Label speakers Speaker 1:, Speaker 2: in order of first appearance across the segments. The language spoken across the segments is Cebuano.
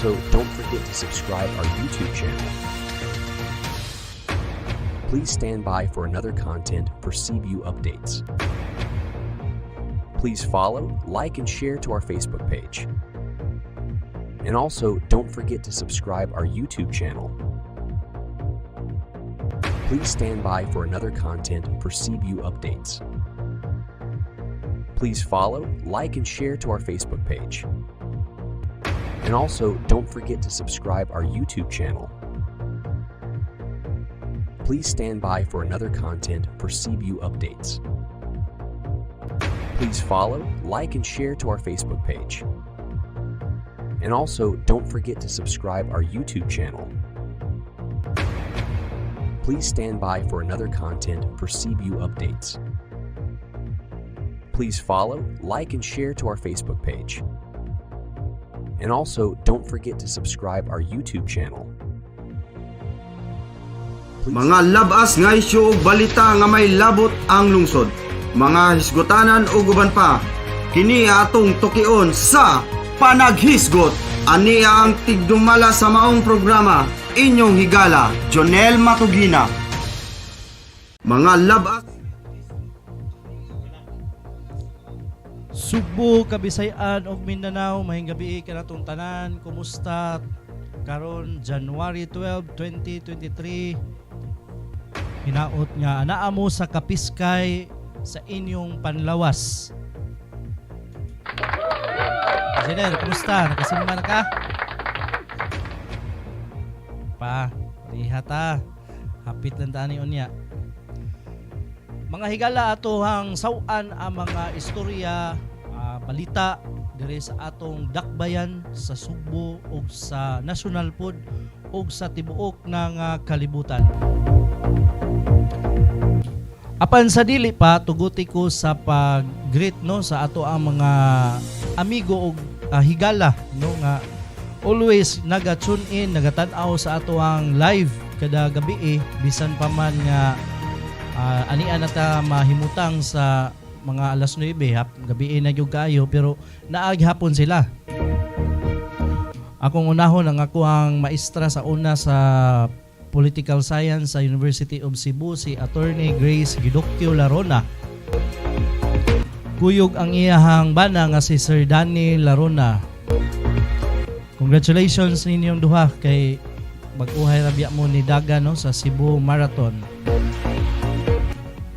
Speaker 1: Also, don't forget to subscribe our YouTube channel. Please stand by for another content for CBU updates. Please follow, like, and share to our Facebook page. And also, don't forget to subscribe our YouTube channel. Please stand by for another content for CBU updates. Please follow, like, and share to our Facebook page. And also, don't forget to subscribe our YouTube channel. Please stand by for another content for CBU updates. Please follow, like, and share to our Facebook page. And also, don't forget to subscribe our YouTube channel. Please stand by for another content for CBU updates. Please follow, like, and share to our Facebook page. And also, don't forget to subscribe our YouTube channel. Please
Speaker 2: Mga labas nga isyu ug balita nga may labot ang lungsod. Mga hisgotanan ug uban pa. Kini atong tukion sa Panaghisgot. Ania ang tigdumala sa maong programa. Inyong higala, Jonel Matugina. Mga labas.
Speaker 3: Sugbo, Kabisayan ug Mindanao, mahing gabi kanatong tanan. Kumusta karon January 12, 2023? Hinaot nga anaa mo sa kapiskay sa inyong panlawas. Engineer, kumusta? Nakasimba na ka? Pa, riha ta. Hapit lang ta ni unya. Mga higala, atohang saw-an ang mga istorya, balita diri sa atong dakbayan sa Sugbo ug sa national pod ug sa tibuok ng kalibutan. Apan sa dili pa, tuguti ko sa pag-greet, no, sa ato ang mga amigo ug higala, no, nga always naga-tune in, nagatan-aw sa ato ang live kada gabi eh, bisan pa man nga ania na ta mahimutang sa mga alas 9 hap, gabi na gyud kaayo, pero naaghapon sila. Akong unahon ang ako ang maestra sa una sa Political Science sa University of Cebu, si Attorney Grace Gidocchio Larona. Kuyog ang iyahang bana nga si Sir Danny Larona. Congratulations ninyong duha kay bag-uhay ra biya mo ni daga, no, sa Cebu Marathon.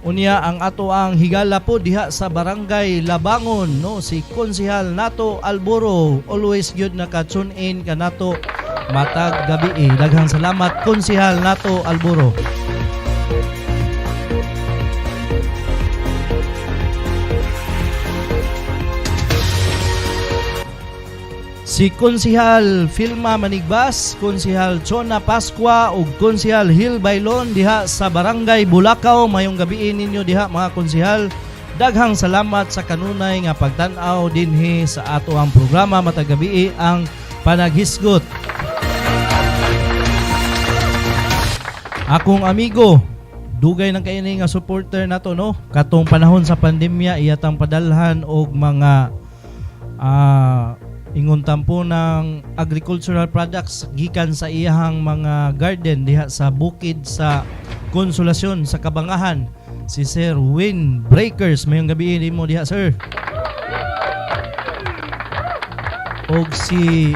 Speaker 3: Unya ang ato ang higala po diha sa Barangay Labangon, no, si Konsihal Nato Alboro, always gyud naka-tune in kanato matag gabi eh. Daghang salamat, Konsihal Nato Alboro. Si Konsihal Filma Manigbas, Konsihal Chona Pascua ug Konsihal Hill Bailon diha sa Barangay Bulacau, mayong gabi ninyo diha, mga konsihal. Daghang salamat sa kanunay nga pagtan-aw dinhi sa ato ang programa matag gabi, ang Panaghisgot. Akong amigo, dugay nang kaini nga supporter nato, no. Katong panahon sa pandemya, iyatang padalhan og mga ingon tampo ng agricultural products gikan sa iyahang mga garden diha sa bukid sa Konsolasyon sa Kabangahan, si Sir Win Breakers. Mayong gabi nimo diha, sir. Og si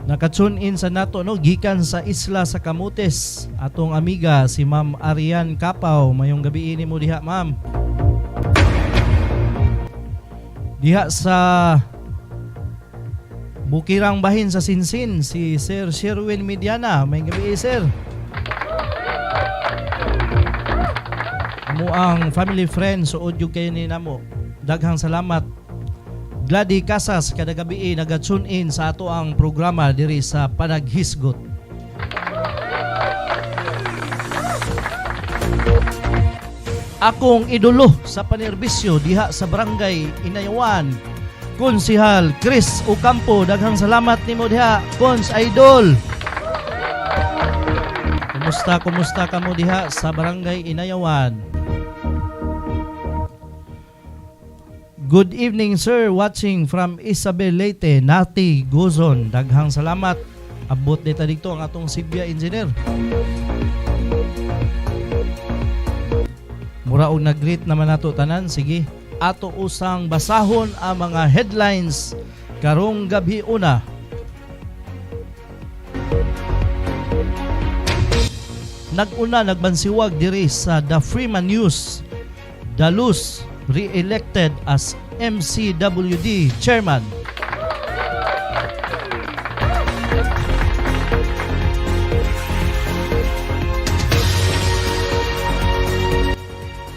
Speaker 3: naka-tune in sa nato, no, gikan sa isla sa Camotes, atong amiga si Ma'am Arian Kapaw. Mayong gabi nimo diha, ma'am. Diha sa Bukirang Bahin sa Sinsin, si Sir Sherwin Mediana. May gabi, sir. Amo ang family friend, suod yung kayo ni namo. Daghang salamat. Glady Casas, kada gabi naga-tune in sa ato ang programa diri sa Panaghisgot. Akong idolo sa panerbisyo diha sa Barangay Inayawan, Konsihal Chris Ocampo, daghang salamat nimo diha, Cons Idol. Kumusta, kumusta kamo diha sa Barangay Inayawan? Good evening, sir, watching from Isabel Leyte, Nati Gozon. Daghang salamat. Abot dita dito ang atong Sibya engineer. Mura og nag-greet naman nato tanan. Sige, ato usang basahon ang mga headlines karong gabi una. Nag-una nagbansiwag diri sa The Freeman News. Daluz re-elected as MCWD chairman.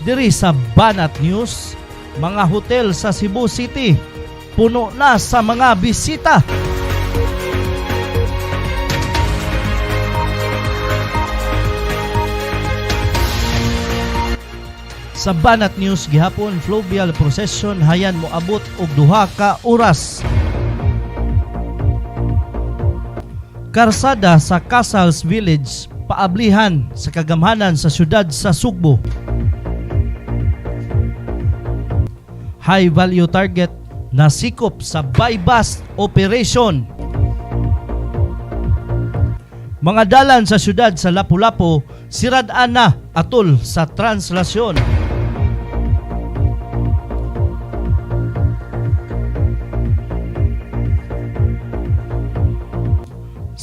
Speaker 3: Diri sa Banat News, mga hotel sa Cebu City puno na sa mga bisita. Sa Banat News gihapon, fluvial procession hayan moabot og 2 ka oras. Karsada sa Casals Village paablihan sa kagamhanan sa syudad sa Sugbo. High value target nasikop sa buy-bust operation. Mga dalan sa syudad sa Lapu-Lapu sirad-an na atol sa translasyon.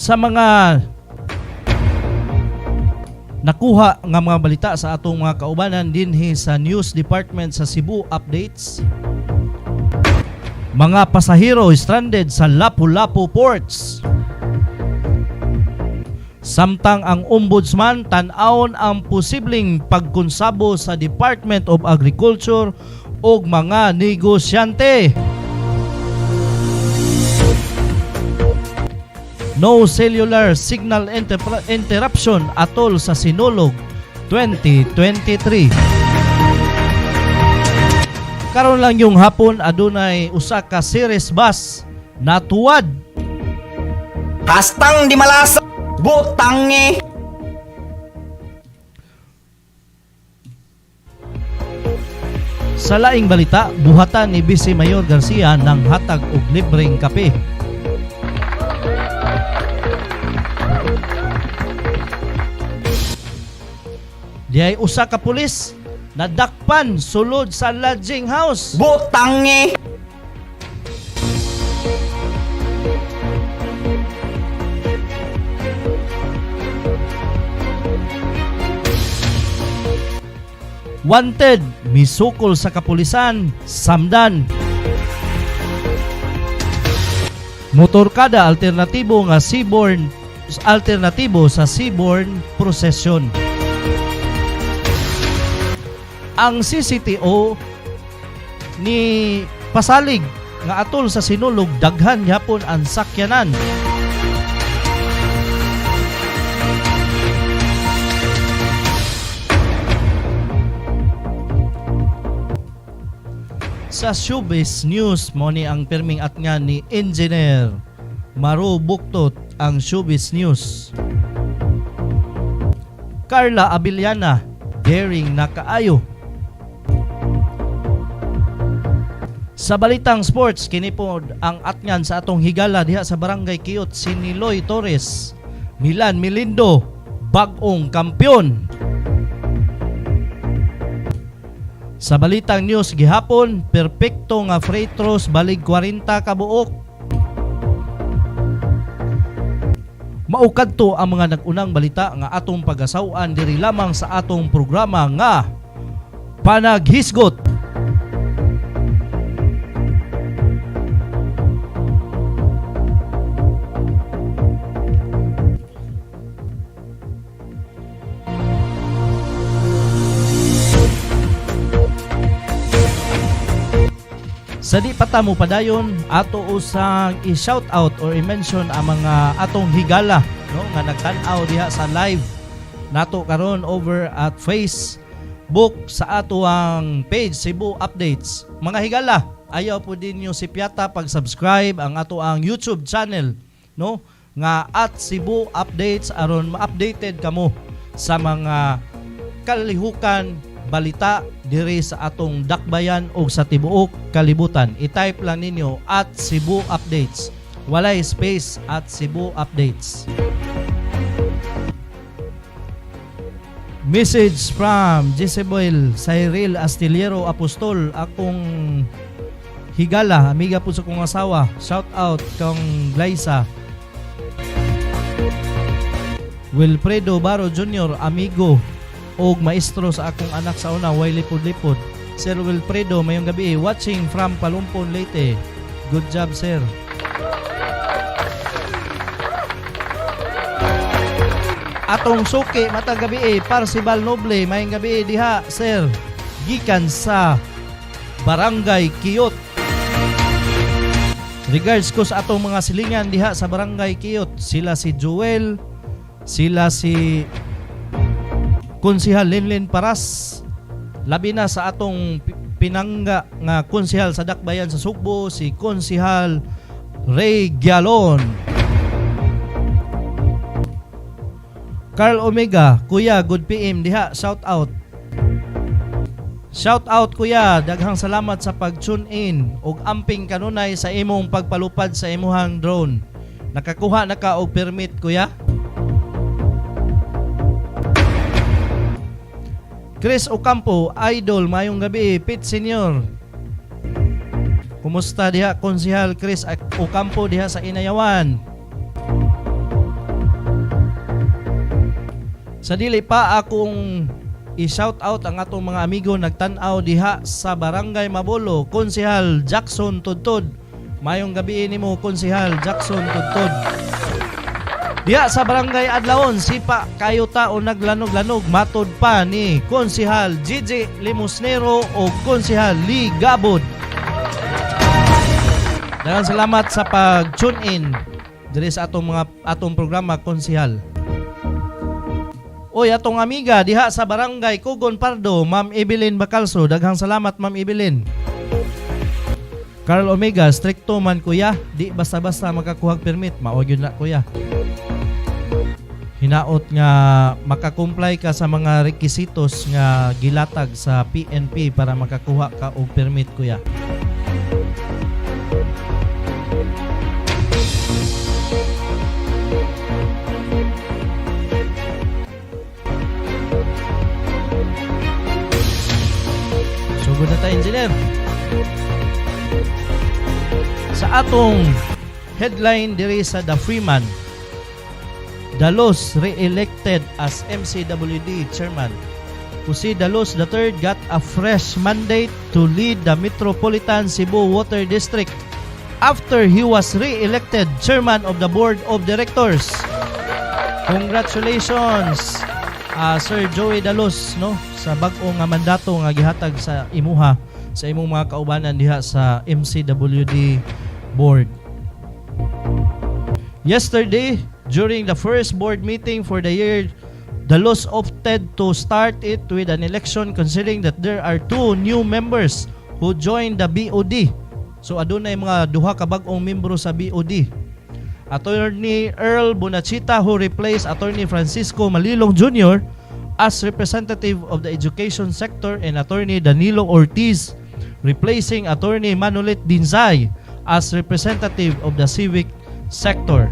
Speaker 3: Sa mga nakuha nga mga balita sa atong mga kaubanan dinhi sa News Department sa Cebu Updates. Mga pasahero stranded sa Lapu-Lapu ports. Samtang ang ombudsman tan-awon ang posibleng pagkonsabo sa Department of Agriculture ug mga negosyante. No cellular signal interruption atol sa Sinulog 2023. Karon lang yung hapon, adunay usa ka series bus natuwad.
Speaker 2: Kastang di malasa, butangi.
Speaker 3: Sa laing balita, buhatan ni Vice Mayor Garcia ng hatag og libreng kape. Diay usa ka pulis nadakpan sulod sa lodging house.
Speaker 2: Butangi.
Speaker 3: Wanted, misukol sa kapulisan, samdan. Motorkada alternatibo nga seaborne alternatibo sa seaborne procession. Ang CCTO ni pasalig nga atol sa Sinulog daghan gyapon ang sakyanan. Sa Showbiz News, mo ni ang pirming at nga ni Engineer Maru Buktot ang Showbiz News. Carla Abellana, daring na kaayo. Sa balitang sports, kini po ang atngan sa atong higala diha sa Barangay Kiot, si Niloy Torres. Milan Milindo, bag-ong kampiyon. Sa balitang news gihapon, perpekto nga free throws balig 40 ka buok. Mao kadto ang mga nag-unang balita nga atong pagasaw-an diri lamang sa atong programa nga Panaghisgot. Sa di pa ta mo padayon, ato usang i-shout out or i-mention ang mga atong higala, no, nga nagtan-aw diha sa live nato karon over at Facebook sa ato ang page Cebu Updates. Mga higala, ayaw po din nyo si Piata pag-subscribe ang ato ang YouTube channel, no, nga at Cebu Updates aron ma-updated kamo sa mga kalihukan, balita diri sa atong dakbayan o sa tibuok kalibutan. I-type lang ninyo @CebuUpdates. Walay space, @CebuUpdates. Message from Jezebel Cyril Astillero Apostol, akong higala, amiga po sa kong asawa. Shout out kang Glyza. Wilfredo Baro Jr., amigo og maestro sa akong anak sa una, way lipod-lipod. Sir Wilfredo, mayong gabi, watching from Palumpon, Leyte. Good job, sir. Atong suki matag gabi, Parsival Noble, mayong gabi diha, sir. Gikan sa Barangay Kiyot. Regards ko sa atong mga silingan diha sa Barangay Kiyot. Sila si Joel, sila si Konsihal Linlin Paras, labi na sa atong pinangga nga konsihal sa Dakbayan sa Sugbo, si Konsihal Ray Gyalon. Carl Omega, Kuya, good PM diha, shout out. Shout out, Kuya, daghang salamat sa pag-tune in ug amping kanunay sa imong pagpalupad sa imuhang drone. Nakakuha na ka og permit, Kuya? Chris Ocampo, idol, mayong gabi, Pete Senior. Kumusta diha, Konsihal Chris Ocampo diha sa Inayawan? Sa dili pa akong i-shout out ang atong mga amigo nagtan-aw diha sa Barangay Mabolo, Konsihal Jackson Tudtud. Mayong gabi nimo, Konsihal Jackson Tudtud. Diha sa Barangay Adlaon, sipa kayo ta o naglanog-lanog, matod pa ni Konsihal Gigi Limosnero o Konsihal Lee Gabod. Daghang salamat sa pag-tune in diri sa atong programa, Konsihal. Oy, atong amiga diha sa Barangay Kugon Pardo, Ma'am Evelyn Bacalso. Daghang salamat, Ma'am Evelyn. Carl Omega, stricto man, Kuya, di basta-basta makakuha permit. Mao gyud na, Kuya. Hinaot nga makakomply ka sa mga requisitos nga gilatag sa PNP para makakuha ka og permit, Kuya. Sugod na tayo, engineer. Sa atong headline diri sa The Freeman, Dalos re-elected as MCWD chairman. Jose Dalos III got a fresh mandate to lead the Metropolitan Cebu Water District after he was re-elected chairman of the board of directors. Congratulations, Sir Joey Dalos, no, sa bag-o nga mandato nga gihatag sa imuha, sa imong mga kaubanan diha sa MCWD board. Yesterday, during the first board meeting for the year, Dalos opted to start it with an election, considering that there are two new members who joined the BOD. So adunay mga duha ka bag-ong membro sa BOD. Attorney Earl Bonachita, who replaced Attorney Francisco Malilong Jr. as representative of the education sector, and Attorney Danilo Ortiz, replacing Attorney Manolet Dinzay as representative of the civic sector.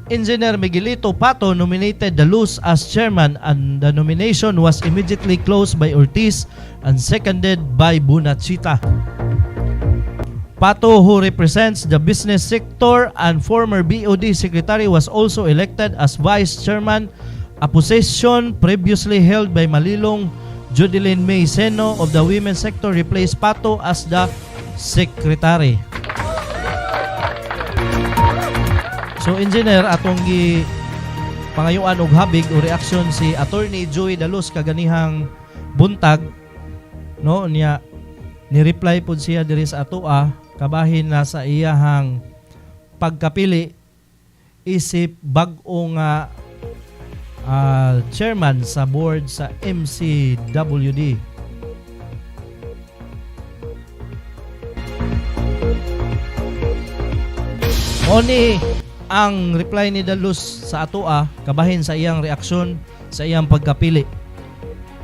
Speaker 3: Engineer Miguelito Pato nominated Daluz as chairman, and the nomination was immediately closed by Ortiz and seconded by Bonachita. Pato, who represents the business sector and former BOD secretary, was also elected as vice chairman, a position previously held by Malilong. Judeline May Seno of the women's sector replaced Pato as the secretary. So engineer, atong gi pangayuan og habig o reaksyon si Attorney Joey Daluz kaganihang buntag, no, niya ni-reply pod siya diri sa atoa kabahin na sa iyahang pagkapili isip bag-o nga chairman sa board sa MCWD. Mao ni ang reply ni Daluz sa atoa kabahin sa iyang reaksyon sa iyang pagkapili.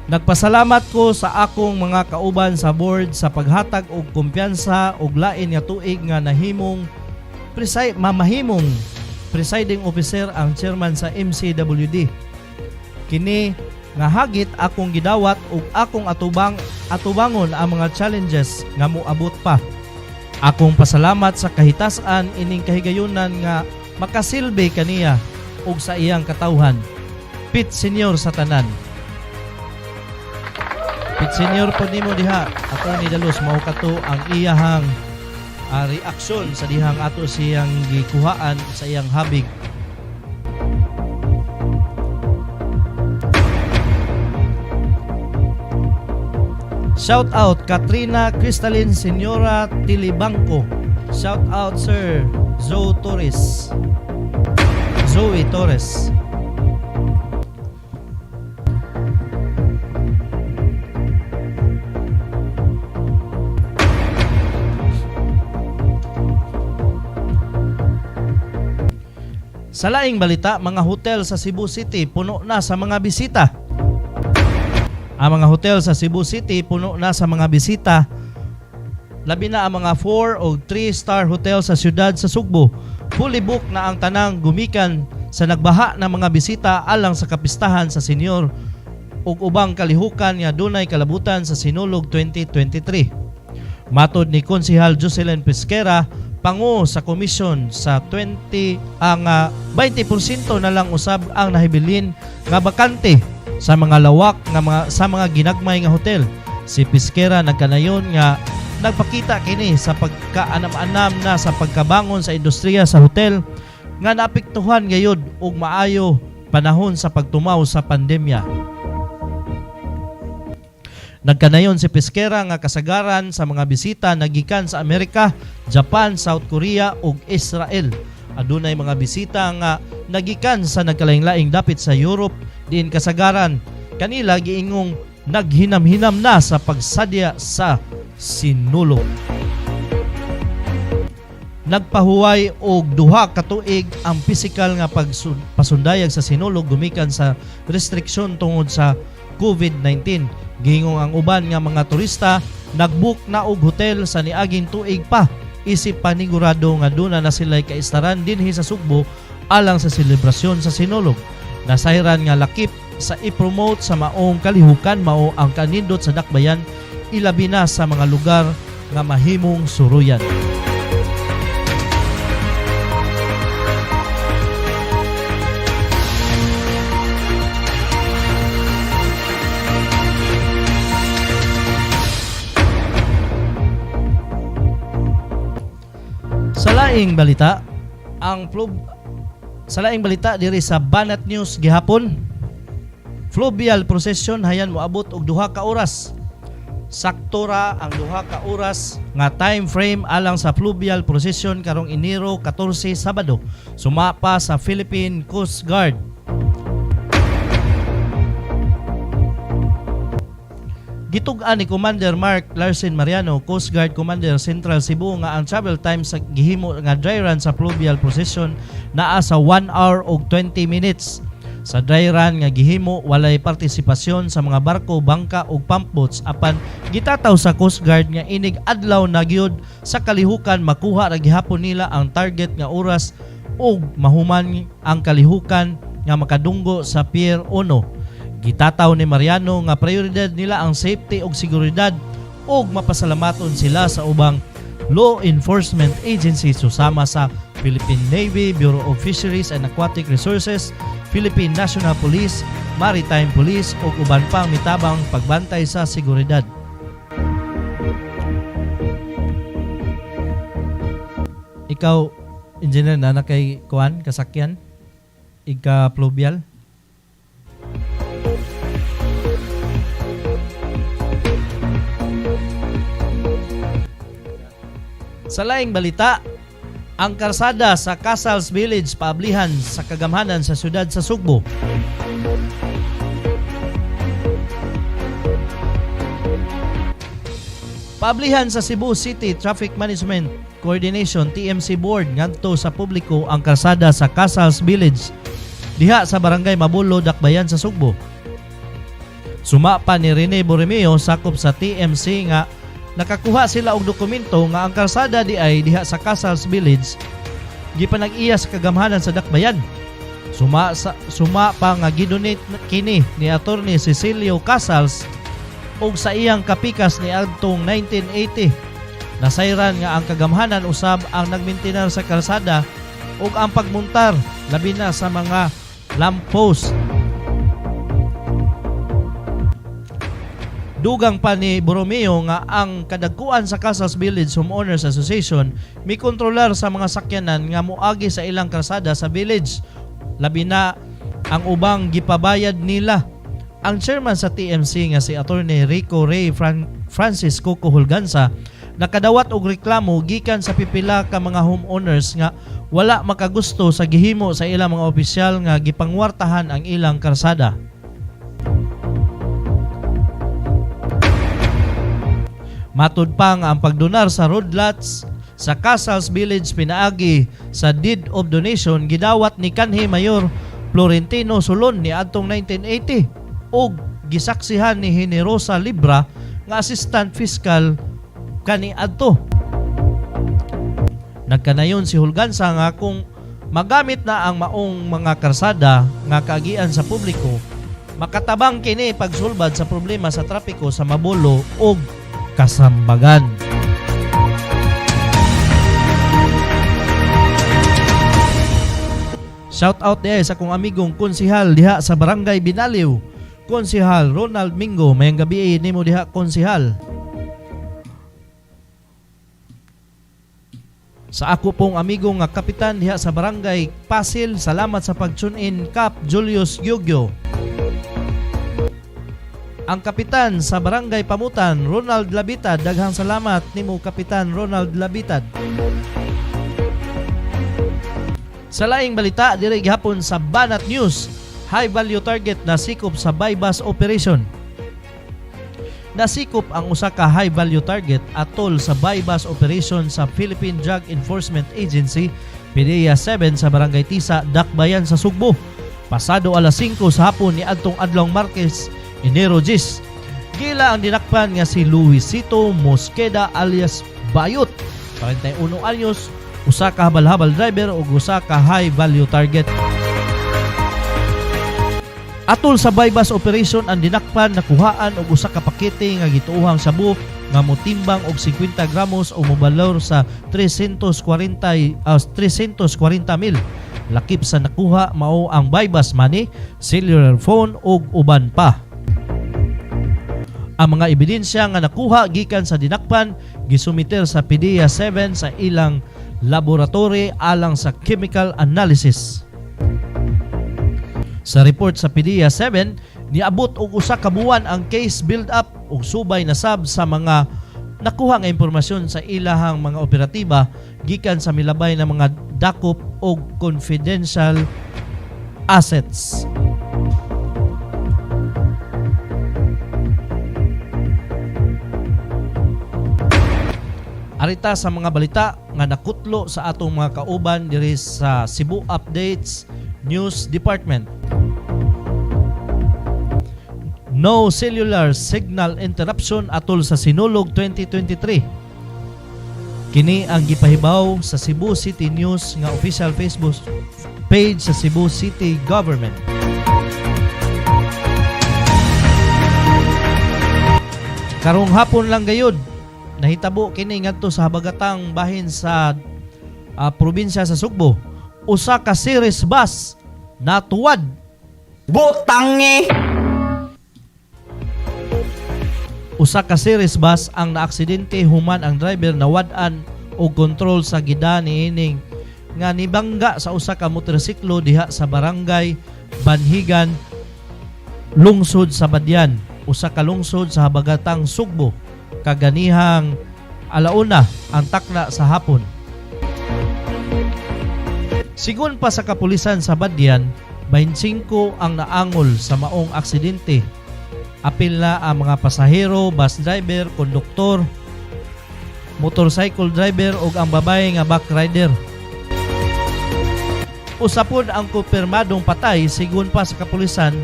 Speaker 3: Nagpasalamat ko sa akong mga kauban sa board sa paghatag og kumpiyansa og lain nga tuig nga nahimong mamahimong presiding officer ang chairman sa MCWD. Kini nga hagit akong gidawat ug akong atubangon ang mga challenges nga moabot pa. Akong pasalamat sa kahitasan ining kahigayunan nga makasilbi kaniya ug sa iyang katawhan. Pit Senior sa tanan. Pit Senior po nimo diha, Attorney Daluz, mao kato ang iyahang reaksyon sa dihang ato siyang gikuhaan sa iyang habig. Shout out Katrina Crystalline Senyora Tilibangco. Shout out Sir Zoe Torres. Zoe Torres. Sa laing balita, mga hotel sa Cebu City puno na sa mga bisita. Ang mga hotel sa Cebu City puno na sa mga bisita. Labi na ang mga 4 o 3-star hotel sa siyudad sa Sugbo. Fully booked na ang tanang gumikan sa nagbaha ng mga bisita alang sa kapistahan sa senior ug ubang kalihukan nga dunay kalabutan sa Sinulog 2023. Matod ni Konsehal Jocelyn Pesquera, pango sa komisyon sa 20 ang 20% na lang usab ang nahibilin nga bakante sa mga lawak nga mga sa mga ginagmay nga hotel. Si Pesquera nagkanayon nga nagpakita kini sa pagkaanam-anam na sa pagkabangon sa industriya sa hotel nga naapektuhan gayud og maayo panahon sa pagtumaw sa pandemya. Nagkanayon si Pesquera nga kasagaran sa mga bisita nagikan sa Amerika, Japan, South Korea ug Israel. Adunay mga bisita nga nagikan sa nagkalaing-laing dapit sa Europe diin kasagaran kanila giingong naghinam-hinam na sa pagsadya sa Sinulog. Nagpahuway og 2 ka tuig ang pisikal nga pasundayag sa Sinulog gumikan sa restriksyon tungod sa COVID-19. Gingong ang uban nga mga turista nagbook na og hotel sa niaging tuig pa isip panigurado nga duna na sila'y kaistaran dinhi sa Sugbo alang sa selebrasyon sa Sinulog. Nasayran nga lakip sa i-promote sa maong kalihukan mao ang kanindot sa dakbayan, ilabi na sa mga lugar nga mahimong suruyan. Sa laing balita, ang sa laing balita diri sa Banat News gihapon, fluvial procession hayan moabot og 2 ka oras. Sakto ra ang 2 ka oras nga time frame alang sa fluvial procession karong Enero 14, Sabado. Sumapa sa Philippine Coast Guard. Gitug-an ni Commander Mark Larsen Mariano, Coast Guard Commander Central Cebu, nga ang travel time sa gihimo nga dry run sa fluvial procession naa sa 1 hour og 20 minutes. Sa dry run nga gihimo, walay partisipasyon sa mga barko, bangka ug pump boats, apan gitataw sa Coast Guard nga inig adlaw na gyud sa kalihukan makuha ra gihapon nila ang target nga oras ug mahuman ang kalihukan nga makadunggo sa Pier 1. Gitataw ni Mariano nga prioridad nila ang safety ug seguridad ug mapasalamaton sila sa ubang law enforcement agencies susama sa Philippine Navy, Bureau of Fisheries and Aquatic Resources, Philippine National Police, Maritime Police ug uban pang mitabang pagbantay sa seguridad. Ikaw, engineer, na na kay kuan kasakyan ika pluvial? Sa laing balita, ang karsada sa Casals Village paablihan sa kagamhanan sa syudad sa Sugbo. Paablihan sa Cebu City Traffic Management Coordination TMC Board ngadto sa publiko ang karsada sa Casals Village diha sa Barangay Mabulo, Dakbayan sa Sugbo. Suma pa ni Rene Borromeo, sakop sa TMC, nga nakakuha sila og dokumento nga ang kalsada di ay diha sa Casals Village gipanag-iya sa kagamhanan sa Dakbayan. Suma pa nga gidonate kini ni Attorney Cecilio Casals og sa iyang kapikas ni adtong 1980. Nasayran nga ang kagamhanan usab ang nagmintinar sa kalsada ug ang pagmuntar, labi na sa mga lamppost. Dugang pa ni Borromeo nga ang kadagkuan sa Casals Village Homeowners Association mikontrolar sa mga sakyanan nga moagi sa ilang kalsada sa village, labi na ang ubang gipabayad nila. Ang chairman sa TMC nga si Attorney Rico Ray Francis Coco Hulgansa nakadawat og reklamo gikan sa pipila ka mga homeowners nga wala makagusto sa gihimo sa ilang mga opisyal nga gipangwartahan ang ilang kalsada. Matud pa nga ang pagdonar sa road lots sa Casals Village pinaagi sa deed of donation gidawat ni kanhi Mayor Florentino Solon ni adtong 1980 ug gisaksihan ni Generosa Libra nga assistant fiscal kaniadto. Nagkanayon si Hulgansa nga kung magamit na ang maong mga karsada nga kaagian sa publiko, makatabang kini pagsulbad sa problema sa trapiko sa Mabolo ug Kasambagan. Shout out diay sa akong amigong konsihal diha sa Barangay Binaliw, Konsihal Ronald Mingo. Mayang gabi nimo diha, konsihal. Sa ako pong amigo nga kapitan diha sa Barangay Pasil, salamat sa pag-tune in, Kap Julius Gyogyo. Ang kapitan sa Barangay Pamutan, Ronald Labitad, daghang salamat nimo, Kapitan Ronald Labitad. Sa laing balita, diri gihapon sa Banat News, high value target na sikop sa buy-bust operation. Nasikop ang usa ka high value target atol sa buy-bust operation sa Philippine Drug Enforcement Agency PDEA 7 sa Barangay Tisa, Dakbayan sa Sugbo, pasado alas 5 sa hapon ni adtong adlawng Martes, Enero 10. Gila ang dinakpan nga si Luisito Mosqueda alias Bayot, 41 anyos, usa ka habal-habal driver ug usa ka high value target. Atol sa buy-bust operation, ang dinakpan nakuhaan og usa ka pakete nga gituohang shabu nga motimbang og 50 gramos o mobalor sa 340 mil. Lakip sa nakuha mao ang buy-bust money, cellular phone ug uban pa. Ang mga ebidensya nga nakuha gikan sa dinakpan gisumiter sa PDEA 7 sa ilang laboratory alang sa chemical analysis. Sa report sa PDEA 7, niabot og usa ka buwan ang case build-up ug subay na sab sa mga nakuha nga impormasyon sa ilahang mga operatiba gikan sa milabay na mga dakop og confidential assets. Arita sa mga balita nga nakutlo sa atong mga kauban diri sa Cebu Updates News Department. No cellular signal interruption atol sa Sinulog 2023. Kini ang gipahibaw sa Cebu City News nga official Facebook page sa Cebu City Government. Karong hapon lang gayud nahitabo kini ngadto sa habagatang bahin sa probinsya sa Sugbo. Usa ka series bus natuwad.
Speaker 2: Butangi!
Speaker 3: Usa ka series bus ang naaksidente human ang driver nawad-an og kontrol sa gida niining nga nibangga sa usa ka motorsiklo diha sa Barangay Banhigan, lungsod sa Badian, usa ka lungsod sa habagatang Sugbo, kaganihang 1:00 ang takna sa hapon. Sigon pa sa kapulisan sa Badian, 25 ang naangol sa maong aksidente. Apil na ang mga pasahero, bus driver, konduktor, motorcycle driver ug ang babae nga back rider. Usa pod ang kumpirmadong patay sigon pa sa kapulisan.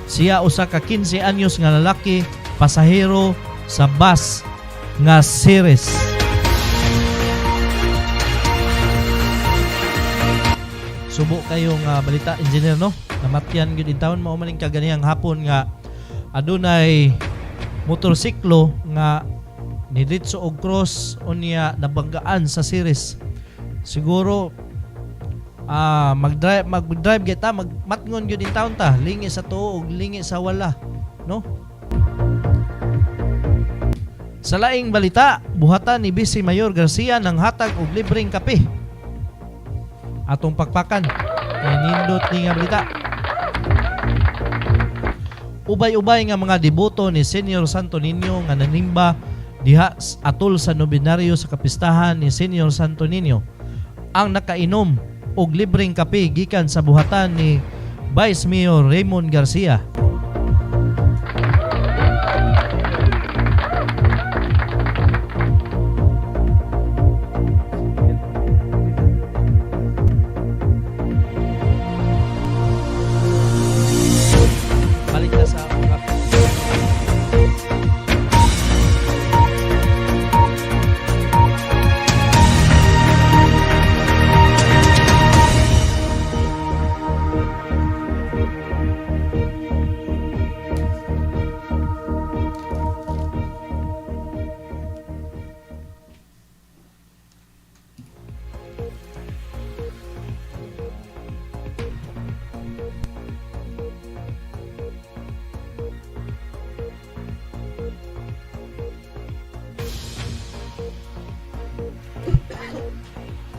Speaker 3: Siya usa ka 15 anyos nga lalaki, pasahero sa bus nga Ceres. Subo kayo nga balita, engineer, no? Namatyan gyud in taon mao maning kaganihang hapon nga adunay motorsiklo nga niditso og cross, unya nabanggaan sa Ceres. Siguro mag-drive kita, magmatngon gyud in taon ta, lingi sa tuo ug lingi sa wala, no? Sa laing balita, buhatan ni Vice Mayor Garcia ng hatag og libreng kape. Atong pakpakan. Kay nindot ni nga balita. Ubay-ubay nga mga deboto ni Senior Santo Niño nga nanimba diha atol sa nobenaryo sa kapistahan ni Senior Santo Niño ang nakainom og libreng kape gikan sa buhatan ni Vice Mayor Raymond Garcia. Balik na sa mga.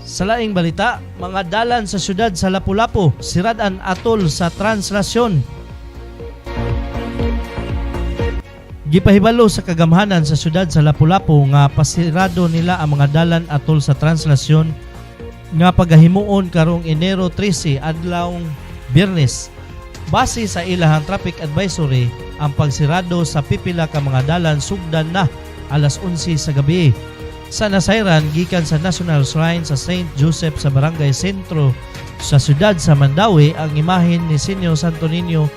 Speaker 3: Sa laing balita, mga dalan sa syudad sa Lapu-Lapu, sirad-an atol sa translasyon. Gipahibalo sa kagamhanan sa syudad sa Lapu-Lapu nga pasirado nila ang mga dalan atol sa translasyon nga pagahimuon karong Enero 13, adlawng Biyernes. Base sa ilahang traffic advisory, ang pagsirado sa pipila ka mga dalan sugdan na alas 11 sa gabi. Sa nasayran gikan sa National Shrine sa St. Joseph sa Barangay Sentro sa syudad sa Mandaue ang imahen ni Senior Santo Niño,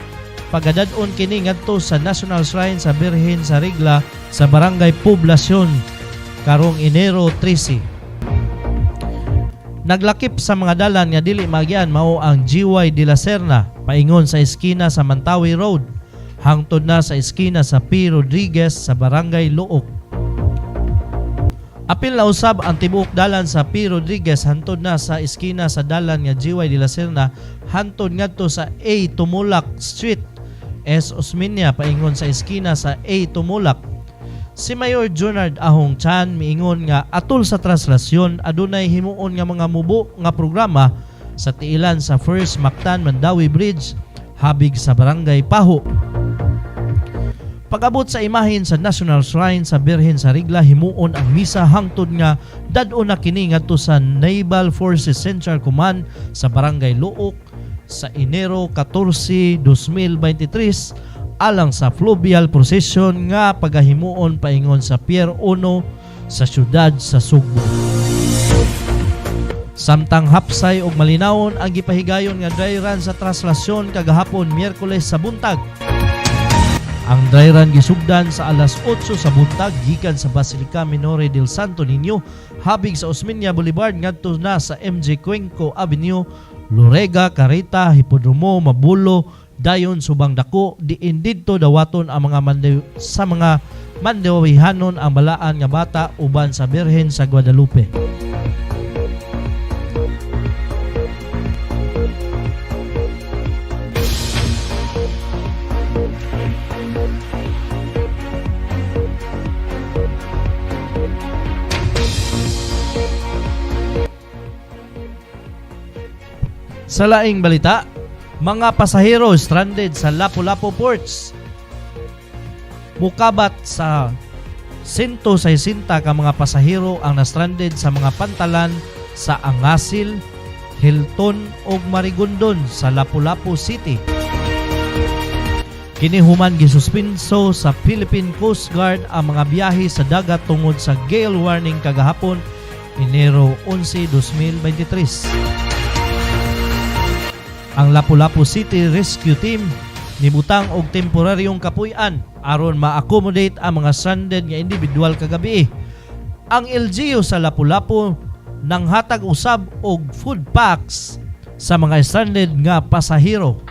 Speaker 3: pagadad-on kini ngadto sa National Shrine sa Birhen sa Regla sa Barangay Poblacion karong Enero 13. Naglakip sa mga dalan nga dili maagyan mao ang GY de la Serna paingon sa eskina sa Mantawi Road hangtod na sa eskina sa P. Rodriguez sa Barangay Luok. Apil na usab ang tibuok dalan sa P. Rodriguez hantod na sa eskina sa dalan nga GY de la Serna hantod ngadto sa A. Tumulak Street, S. Osmeña paingon sa eskina sa A. Tumulak. Si Mayor Junard Ahong Chan miingon nga atol sa traslasyon adunay himuon nga mga mubo nga programa sa tiilan sa First Mactan Mandaue Bridge habig sa Barangay Paho. Pag-abot sa imahen sa National Shrine sa Birhen sa Rigla, himuon ang misa hangtod nga dad-on na kini ngadto sa Naval Forces Central Command sa Barangay Luok sa Enero 14, 2023 alang sa fluvial procession nga pagahimuon paingon sa Pier 1 sa syudad sa Sugbo. Samtang hapsay og malinawon ang gipahigayon nga dry run sa traslasyon kagahapon Miyerkules sa buntag. Ang dry run gisugdan sa alas 8 sa buntag gikan sa Basilica Minore del Santo Niño habig sa Osmeña Boulevard ngadto na sa MJ Cuenco Avenue, Lorega, Carita, Hipodromo, Mabulo, dayon Subang Dako, diin didto dawaton ang mga sa mga Mandawihanon ang balaan nga bata uban sa Birhen sa Guadalupe. Sa laing balita, mga pasahero stranded sa Lapu-Lapu Ports. Mukabat sa 160 ka mga pasahero ang na-stranded sa mga pantalan sa Angasil, Hilton ug Marigondon sa Lapu-Lapu City. Kini human gisuspenso sa Philippine Coast Guard ang mga biyahe sa dagat tungod sa gale warning kagahapon, Enero 11, 2023. Ang Lapu-Lapu City Rescue Team Nibutang og temporaryong kapuy-an aron ma-accommodate ang mga stranded nga individual kagabi. Ang LGU sa Lapu-Lapu nanghatag usab og food packs sa mga stranded nga pasahero.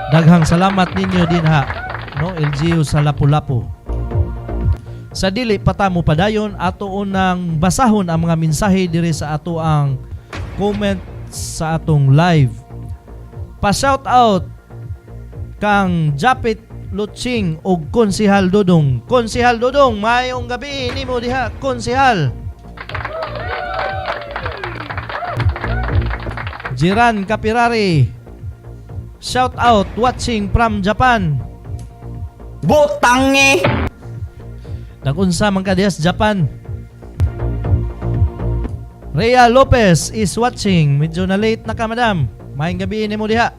Speaker 3: Daghang salamat ninyo dinha, no, LGU sa Lapu-Lapu. Sa dili pa ta mopadayon, ato unang basahon ang mga mensahe diri sa ato ang comment sa atong live. Pa shout out kang Japit Lutsing og Konsihal Dodong. Konsihal Dodong, maayong gabi nimo diha, Konsihal. Jiran Kapirari. Shout out, watching from Japan.
Speaker 2: Butangi!
Speaker 3: Nagunsa man ka diha sa Japan? Rhea Lopez is watching. Medyo na late na ka, madam. Maayong gabi nimo diha.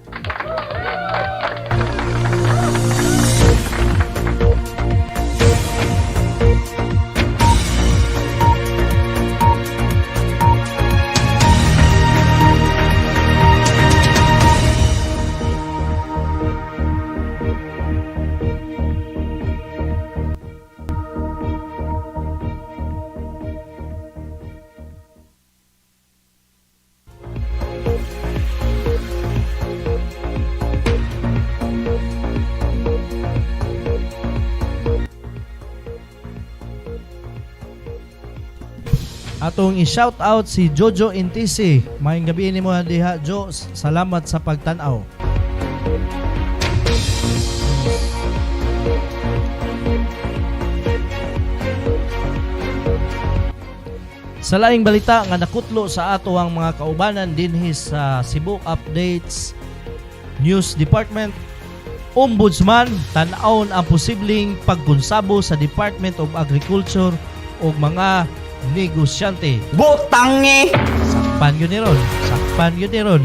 Speaker 3: Atong i-shout out si Jojo Intisi. Maayong gabi nimo diha, Jo. Salamat sa pagtan-aw. Sa laing balita nga nakutlo sa ato ang mga kaubanan dinhi sa Cebu Updates News Department, Ombudsman tan-awon ang posibleng pagkonsabo sa Department of Agriculture ug mga negosyante.
Speaker 2: Butangi!
Speaker 3: Sakpan yun ni ron. Sakpan yun ni ron.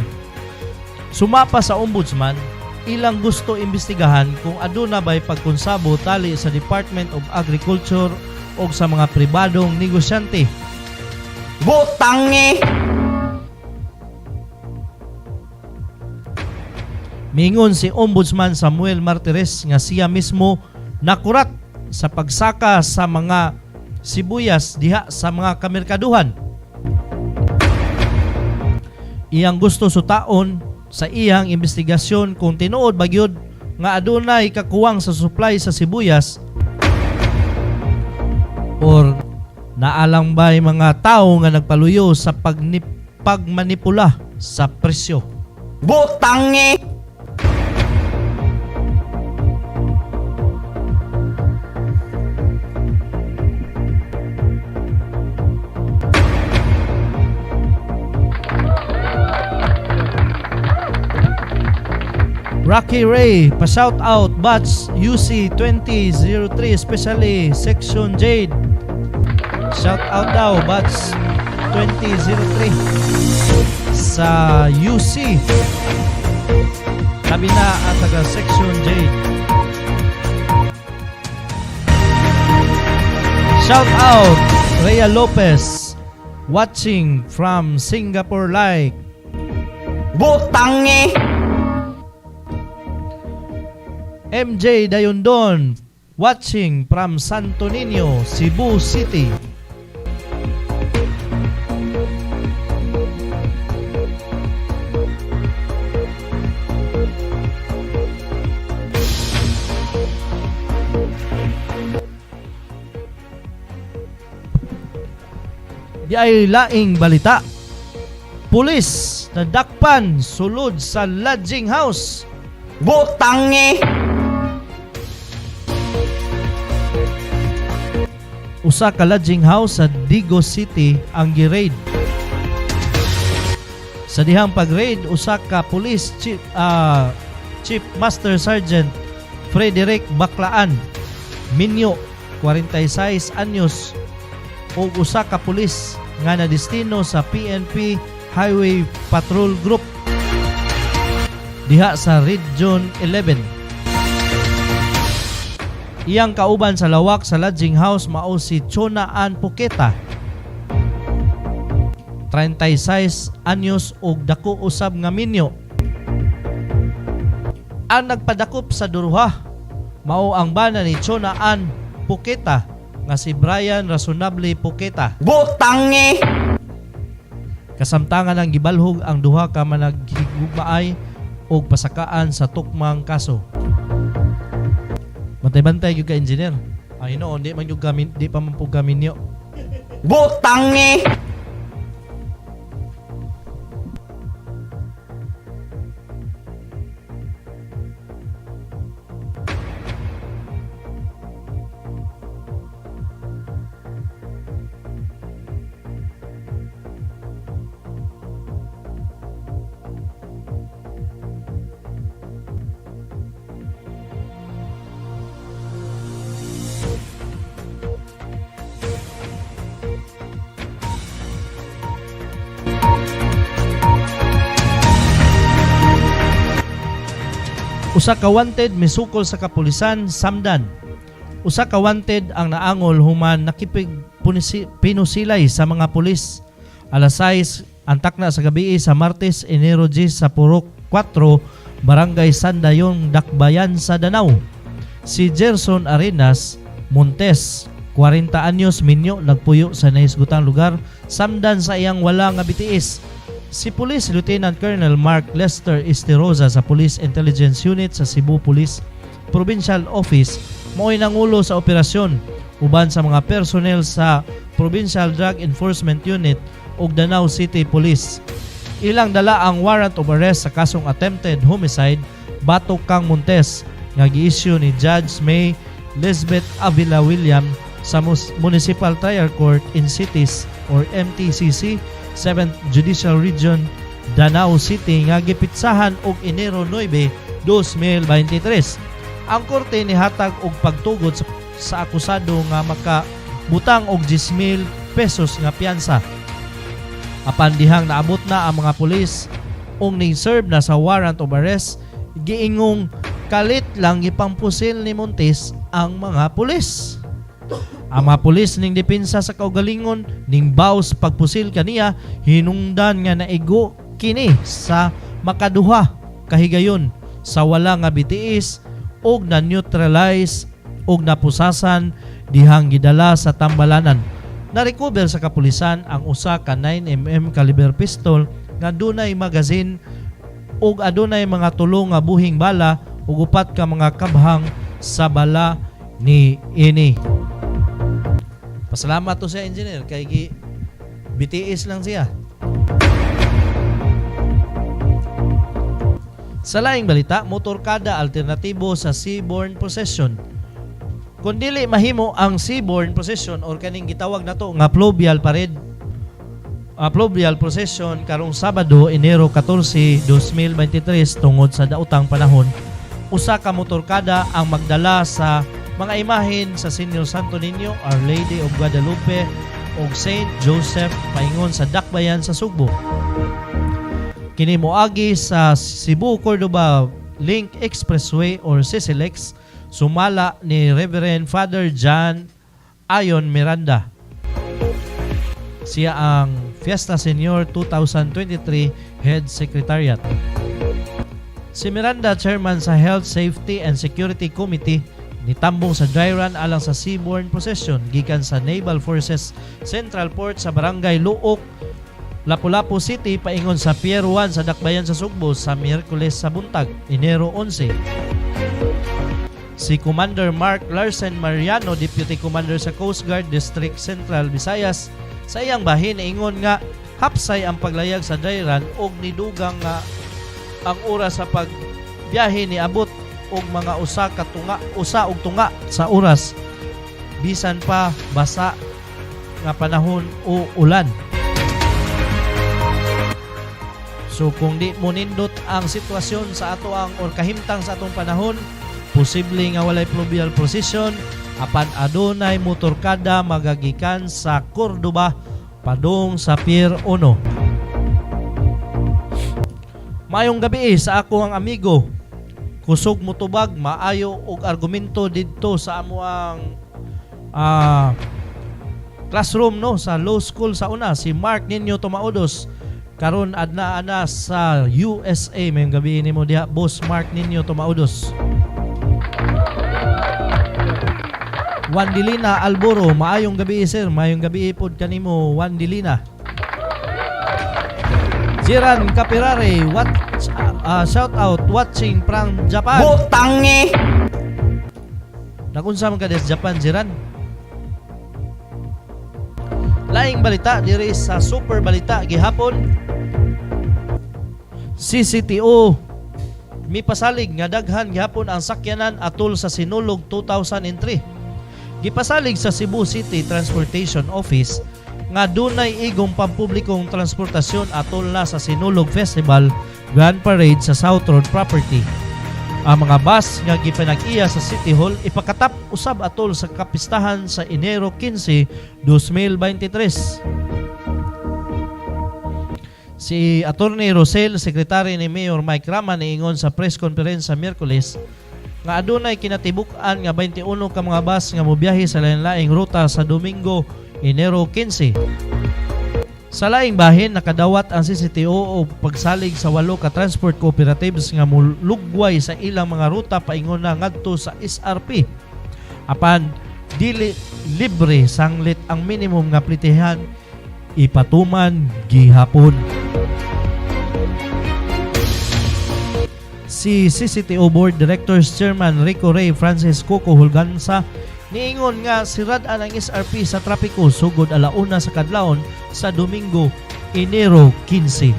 Speaker 3: Sumapa sa Ombudsman, ilang gusto imbestigahan kung aduna ba'y pagkonsabo tali sa Department of Agriculture o sa mga pribadong negosyante.
Speaker 2: Butangi!
Speaker 3: Mingon si Ombudsman Samuel Martires nga siya mismo nakurat sa pagsaka sa mga sibuyas diha sa mga kamerkaduhan. Iyang gusto sutaon sa iyang investigasyon kung tinuod ba gyud nga adunay kakuwang sa supply sa sibuyas or naalang ba'y mga tao nga nagpaluyo sa pagmanipula sa presyo.
Speaker 2: Butangi!
Speaker 3: Rocky Ray, pa-shout out batch UC 2003, especially Section Jade. Shout out daw batch 2003 sa UC. Tabi na ang taga Section Jade. Shout out Rhea Lopez, watching from Singapore, like.
Speaker 2: Butangi!
Speaker 3: MJ Dayondon, watching from Santo Niño, Cebu City. Di ay laing balita. Pulis nadakpan sulod sa lodging house.
Speaker 2: Butangi!
Speaker 3: Usa ka lodging house sa Digos City ang gi-raid. Sa dihang pag-raid, usa ka police chief Master Sergeant Frederick Baklaan Minyo, 46 anyos, ug usa ka pulis nga nadestino sa PNP Highway Patrol Group diha sa Region 11. Iyang kauban sa lawak sa lodging house mao si Chona Ann Puketa, 36 anyos, ug dako usab nga minyo. Ang nagpadakop sa duruha mao ang bana ni Chona Ann Puketa nga si Brian Rasonable Puketa.
Speaker 2: Butangi!
Speaker 3: Kasamtangan ang gibalhog ang duha ka managhigugmaay og pasakaan sa tukmang kaso. Bantay-bantay gyud ka, engineer. Ay no, di man gyud kami, di pa man pud kami niyo.
Speaker 2: Butangi!
Speaker 3: Usa ka wanted misukol sa kapulisan samdan. Usa ka wanted ang naangol human nakipig pinusilay sa mga pulis. Alas 6 ang takna sa gabi sa Martes, Enero 10 sa Purok 4, Barangay Sandayon, Dakbayan sa Danao. Si Gerson Arenas Montes, 40 anyos, minyo, nagpuyo sa nahisgutang lugar samdan sa iyang wala nga BTS. Si Police Lieutenant Colonel Mark Lester Esterosa sa Police Intelligence Unit sa Cebu Police Provincial Office mao'y nangulo sa operasyon uban sa mga personnel sa Provincial Drug Enforcement Unit ug Danao City Police. Ilang dala ang warrant of arrest sa kasong attempted homicide batok kang Montes nga gi-issue ni Judge May Lisbeth Avila William sa Municipal Trial Court in Cities or MTCC 7th Judicial Region, Danao City nga gipitsahan og Enero 9, 2023. Ang korte nihatag og pagtugot sa akusado nga makabutang og 10,000 pesos nga piyansa. Apan dihang naabot na ang mga pulis ug ning-serve na sa warrant of arrest, giingong kalit lang gipampusil ni Montes ang mga pulis. Ang mga pulis ning depensa sa kaugalingon ning baws pagpusil kaniya hinungdan nga naigo kini sa makaduha kahigayon sa wala nga BTS og na-neutralize og napusasan dihang gidala sa tambalanan. Na-recover sa kapulisan ang usa ka 9 mm caliber pistol nga dunay magazine ug adunay mga tulo nga buhing bala ug upat ka mga kabhang sa bala ni ini. Pasalamat to sa engineer kay gi BTS lang siya. Sa laing balita, motorkada alternatibo sa seaborne procession. Kung dili mahimo ang seaborne procession or kaning gitawag nato nga pluvial parade, pluvial procession karong Sabado, Enero 14, 2023 tungod sa daotang panahon, usa ka motorkada ang magdala sa mga imahen sa Senior Santo Niño, Our Lady of Guadalupe ug Saint Joseph paingon sa Dakbayan sa Sugbo. Kini moagi sa Cebu Cordova Link Expressway or CCLEX, sumala ni Reverend Father John Ayon Miranda. Siya ang Fiesta Senior 2023 Head Secretariat. Si Miranda, chairman sa Health, Safety and Security Committee, nitambong sa dry run alang sa seaborne procession gikan sa Naval Forces Central Port sa Barangay Luok, Lapu-Lapu City paingon sa Pier 1 sa Dakbayan sa Sugbo sa Miyerkules sa buntag, Enero 11. Si Commander Mark Larsen Mariano, Deputy Commander sa Coast Guard District Central Visayas, sa iyang bahin ingon nga hapsay ang paglayag sa dry run og nidugang nga ang oras sa pagbiyahe niabot og mga usa ka tunga, usa og tunga sa oras bisan pa basa nga panahon o ulan. So kung di mo nindot ang sitwasyon sa ato ang or kahimtang sa atong panahon, posible nga walay pluvial procession apan adunay motorkada magagikan sa Cordoba padung sa Pier 1. Maayong gabi sa ako ang amigo. Kusog motubag, maayo og argumento didto sa amo ang classroom, no, sa law school sa una, si Mark Nino Tumaudos. Karon adna ana sa USA. Maayong gabi nimo diha, Boss Mark Ninyo Tumaudos. Wandilina Alboro, maayong gabi, sir. Maayong gabi pod kanimo, Wandilina. Jiran Kapirare, what shout out, watching from Japan.
Speaker 2: Butangi!
Speaker 3: Nakunsa man ka des Japan, Jiran? Laing balita diri sa Super Balita gihapon. CCTO mipasalig nga daghan gihapon ang sakyanan atol sa Sinulog 2003. Gipasalig sa Cebu City Transportation Office nga dunay igong pampublikong transportasyon atol na sa Sinulog Festival Grand Parade sa South Road Property. Ang mga bus nga gipanag-iya sa City Hall ipakatap usab atol sa kapistahan sa Enero 15, 2023. Si Attorney Rosel, sekretary ni Mayor Mike Rama, niingon sa press conference sa Miyerkules nga adunay kinatibuk-an nga 21 ka mga bus nga mobiyahe sa lain-laing ruta sa Domingo, Enero 15. Sa laing bahin, nakadawat ang CCTO og pagsalig sa walo ka transport cooperatives nga mulugway sa ilang mga ruta paingon na ngadto sa SRP. Apan dili libre sanglit ang minimum nga plitihan ipatuman gihapon. Si CCTO Board Directors Chairman Rico Ray Francis Coco Hulgansa niingon nga sirad-an ang SRP sa trapiko sugod 1:00 sa kadlawon sa Domingo, Enero 15.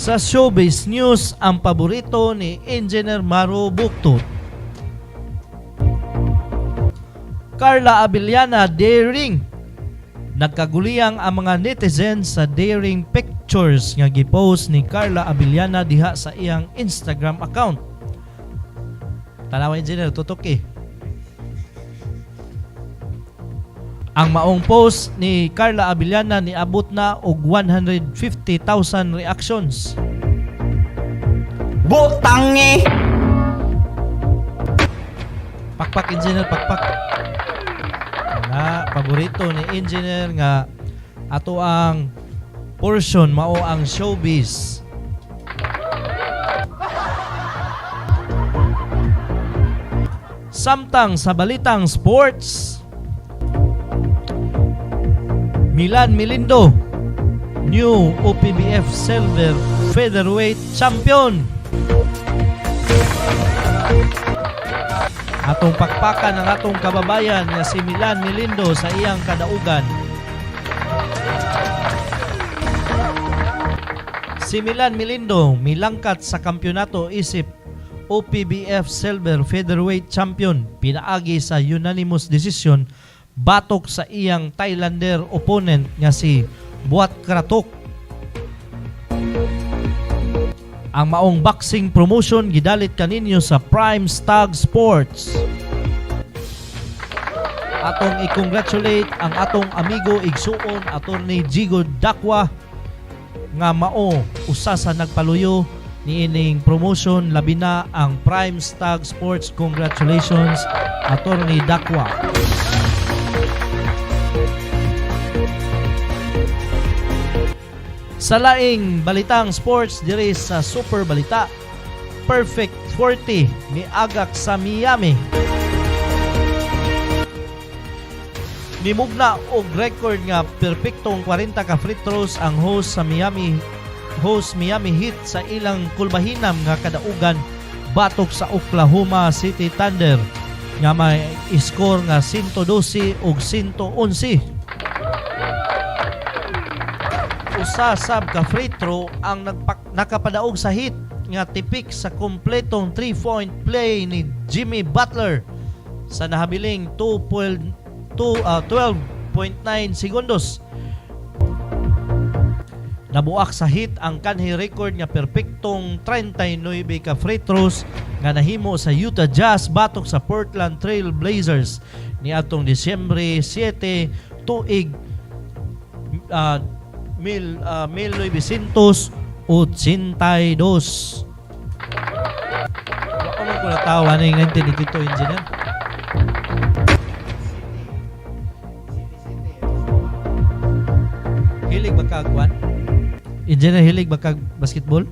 Speaker 3: Sa showbiz news, ang paborito ni Engineer Maro Buktot. Carla Abellana daring. Nagkaguliyang ang mga netizens sa daring pictures nga gipost ni Carla Abellana diha sa iyang Instagram account. Tanawa, Engineer, tutok eh. Ang maong post ni Carla Abellana niabot na og 150,000 reactions.
Speaker 2: Butangi!
Speaker 3: Pakpak, Engineer, pakpak. Na paborito ni Engineer nga ato ang portion mao ang showbiz. Samtang sa balitang sports, Milan Melindo, new OPBF Silver Featherweight Champion. Atong pakpakan ang atong kababayan nga si Milan Melindo sa iyang kadaugan. Si Milan Melindo milangkat sa kampyonato isip OPBF Silver Featherweight Champion pinaagi sa unanimous decision batok sa iyang Thailander opponent nga si Buat Kratok. Ang maong boxing promotion gidalit kaninyo sa Prime Stag Sports. Atong i-congratulate ang atong amigo igsuon, Attorney Jigo Dakwa, nga mao usa sa nagpaluyo niining promotion, labi na ang Prime Stag Sports. Congratulations, Attorney Dakwa. Sa laing balitang sports diri sa Super Balita, Perfect 40 miagak sa Miami. Nimugna og record nga perpektong 40 ka free throws ang host Miami Heat sa ilang kulbahinam nga kadaugan batok sa Oklahoma City Thunder nga may score nga 112 og 111. Usa sab ka free throw ang nakapadaog sa Heat nga tipik sa kompletong 3-point play ni Jimmy Butler sa nahabiling 2.2 12.9 segundos. Nabuak sa Heat ang kanhi record nga perpektong 39 ka free throws nga nahimo sa Utah Jazz batok sa Portland Trail Blazers niadtong Disyembre 7 tuig 1982. Wa pa man ko natawa na yung 1982, engineer. Hilig ba kag kwan? Engineer, hilig ba kag basketball?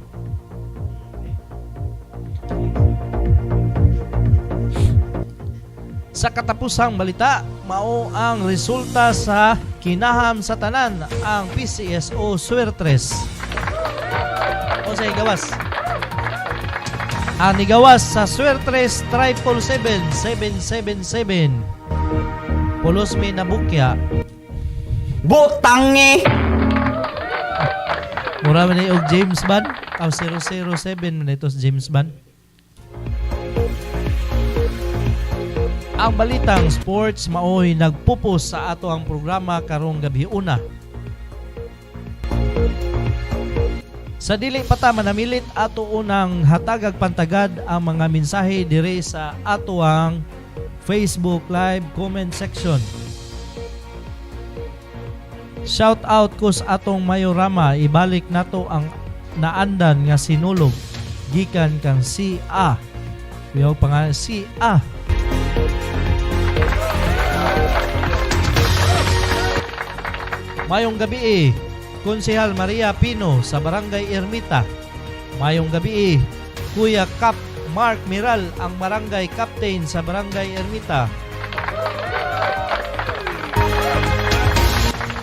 Speaker 3: Sa katapusang balita, mao ang resulta sa kinaham sa tanan ang PCSO Suertres. O sa gawas. Ang nigawas sa Suertres 777 777. Pulos mi nabukya.
Speaker 2: Butangi!
Speaker 3: Mura man ni og James Bond. Aw 007 man ito si James Bond. Ang balitang sports maoy nagpupos sa ato ang programa karong gabi una. Sa dili pa ta manamilit ato unang hatagag pantagad ang mga mensahe diri sa ato ang Facebook Live comment section. Shout out ko sa atong mayorama, ibalik nato ang naandan nga sinulog gikan kang si A. Kuyaw pangalan si A. Mayong gabi eh, Konsehal Maria Pino sa Barangay Ermita. Mayong gabi eh, Kuya Kap Mark Miral ang barangay captain sa Barangay Ermita.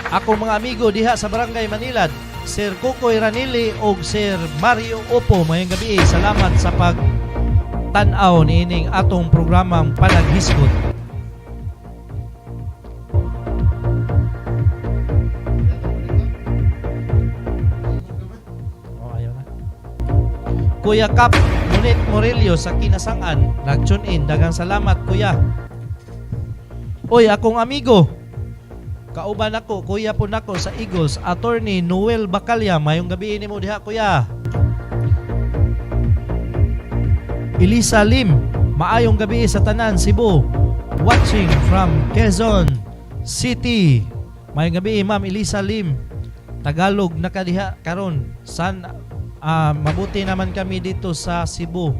Speaker 3: Ako mga amigo diha sa Barangay Manilad, Sir Kukoy Ranili og Sir Mario Opo. Mayong gabi eh, salamat sa pag tan-aw niining atong programang Panaghisgot. Oh, ayaw na. Kuya Kap Munit Morillo sa Kinasangan, nag-tune in. Dagang salamat, Kuya. Oy, akong amigo. Kauban ako, kuya po nako sa Eagles, Attorney Noel Bacalya. Mayong gabi nimo diha, kuya. Elisa Lim, maayong gabi sa tanan, Cebu. Watching from Quezon City. Maayong gabi, Ma'am Elisa Lim. Tagalog na kadiha karon. San mabuti naman kami dito sa Cebu.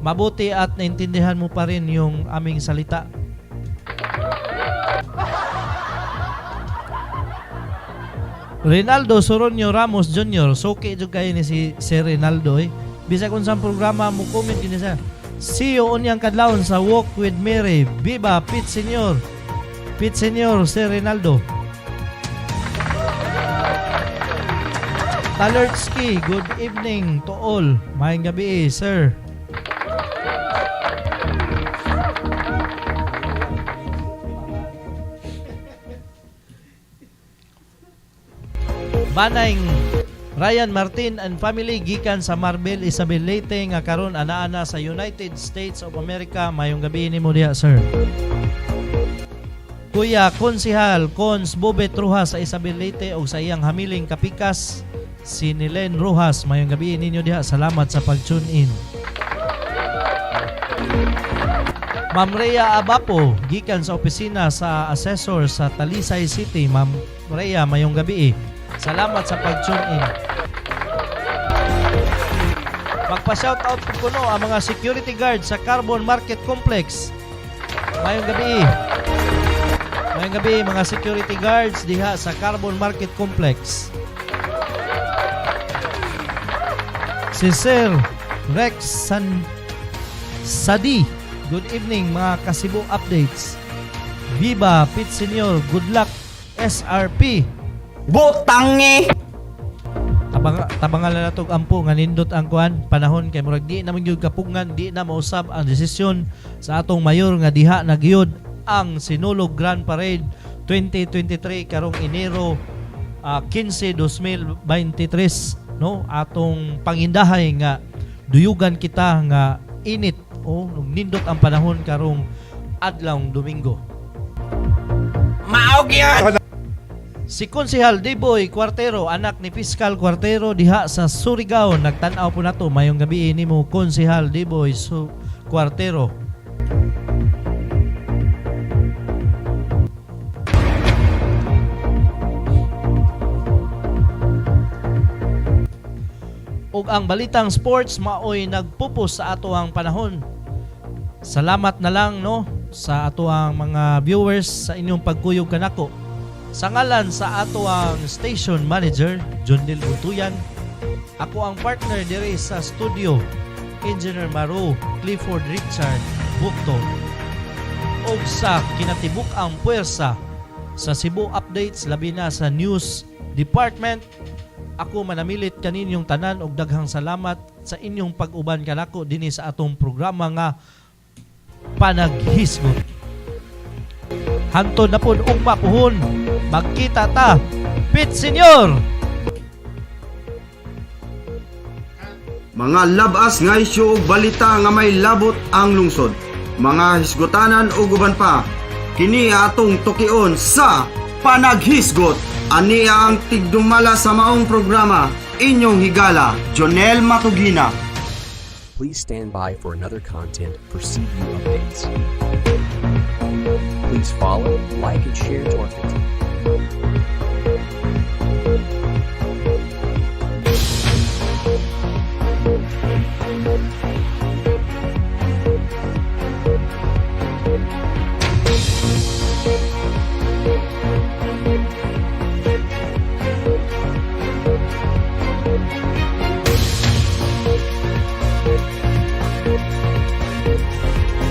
Speaker 3: Mabuti at naintindihan mo pa rin yung aming salita. Rinaldo Soronio Ramos Jr. Suki jud kayo ni si Sir Rinaldo eh. Bisag unsang programa mo comment gini siya. See you unyang kadlawon sa Walk with Mary. Viva Pete Senior. Pete Senior, Sir Rinaldo. Talertsky, good evening to all. Maayong gabi eh, sir. Manang Ryan Martin and family gikan sa Marbel Isabel Leyte nga karon ana-ana sa United States of America. Mayong gabi nimo diha, sir. Kuya Konsihal Cons Bobet Rojas sa Isabel Leyte og sa iyang hamiling kapikas si Nilen Rojas. Mayong gabi ninyo diha. Salamat sa pag-tune in. Ma'am Rhea Abapo, gikan sa opisina sa assessor sa Talisay City. Ma'am Rhea, mayong gabi eh. Salamat sa pag-tune in. Magpa-shoutout po kuno ang mga security guard sa Carbon Market Complex. Mayong gabi eh. Mayong gabi mga security guards diha sa Carbon Market Complex. Si Sir Rex San Sadi. Good evening mga Kasibu updates. Viva Pete Senior, good luck SRP.
Speaker 2: Butangi!
Speaker 3: Tabang tabangan na natog ampo nga nindot ang kuan panahon kay murag di na man gyud kapugngan, di na mausab ang desisyon sa atong mayor nga diha na gyud ang Sinulog Grand Parade 2023 karong Enero 15, 2023, no, atong pangindahay nga duyugan kita nga init o nindot ang panahon karong adlawng Domingo.
Speaker 2: Maog yan!
Speaker 3: Si Konsehal Diboy Cuartero, anak ni Fiscal Cuartero diha sa Surigao, nagtan-aw po nato. Mayong gabi nimo Konsehal Diboy Cuartero. Ug ang Balitang Sports maoy nagpupos sa atoang panahon. Salamat na lang, no, sa atoang mga viewers sa inyong pagkuyog kanako. Sa ngalan sa atoang station manager, John Nil Butuyan, ako ang partner diri sa studio, Engineer Maro Clifford Richard Bukto, ug sa kinatibuk-ang puwersa sa Cebu Updates, labi na sa news department. Ako manamilit kaninyong tanan og daghang salamat sa inyong pag-uban kanako dinhi sa atong programa nga Panaghisgot. Hantod na pod ugma puhon. Magkita ta. Pit Senyor!
Speaker 2: Mga labas nga isyu ug balita nga may labot ang lungsod, mga hisgotanan ug uban pa. Kini atong tukion sa Panaghisgot. Ania ang tigdumala sa maong programa, inyong higala, Jonel Matugina.
Speaker 1: Please stand by for another content for CU Updates. Please follow, like, and share to our Facebook.